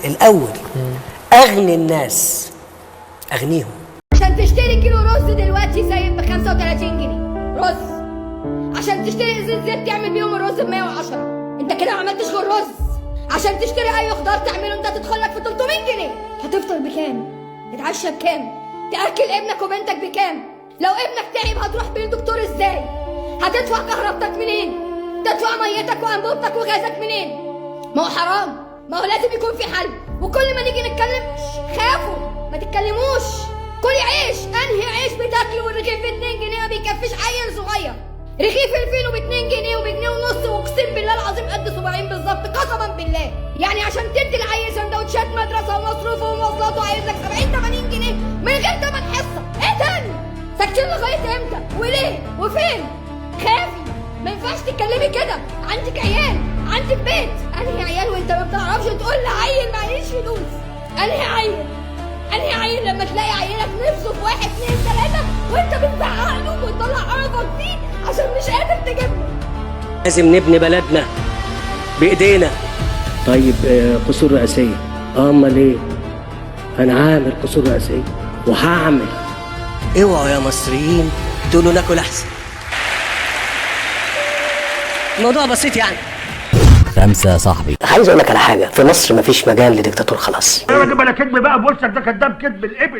الاول اغني الناس، اغنيهم. عشان تشتري كيلو رز دلوقتي سايب ب 35 جنيه رز، عشان تشتري ازازة زيت تعمل بيهم الرز ب 110، انت كده ما عملتش غير رز. عشان تشتري اي خضار تعمله انت تدخل لك في 300 جنيه. هتفطر بكام؟ تتعشى بكام؟ تاكل ابنك وبنتك بكام؟ لو ابنك تعب هتروح بيه الدكتور ازاي؟ هتدفع كهربتك منين؟ تدفع ميتك وانبوبتك وغازك منين؟ ما هو حرام، ما هو لازم يكون في حل. وكل ما نيجي نتكلم خافوا ما تتكلموش. كلي عيش، انهي عيش بتاكله؟ والرغيف ب 2 جنيه ما بيكفيش عيل صغير. رغيف الفينو ب 2 جنيه وبجنيه ونص، واقسم بالله العظيم قد صباعين بالظبط، قسما بالله. يعني عشان تدي العيل سندوتشات مدرسه ومصروفه ومواصلاته عايز لك 70 80 جنيه من غير تمن حصة. ايه تاني؟ ساكتين لغاية امتى؟ وليه؟ وفين؟ خافي، ما ينفعش تتكلمي كده، عندك عيال، عندك بيت. انهي عيال وانت ما بتعرفش تقول لعيل معيش فلوس؟ انهي عيل؟ انهي عيل لما تلاقي عيلك نفسه في 1 2 3 وانت بتزعق له وتطلع قرفك فيه عشان مش قادر تجيب له؟ لازم نبني بلدنا بايدينا. طيب قصور رئاسيه، امال ايه؟ انا عامل قصور رئاسيه وهعمل. اوعوا يا مصريين تقولوا ناكل احسن. الموضوع بسيط يعني. خمسة يا صاحبي. عايز اقول لك على حاجة، في مصر مفيش مجال لديكتاتور خلاص. يا راجل بلا كدب بقى، بوشك ده كداب كدب الابل.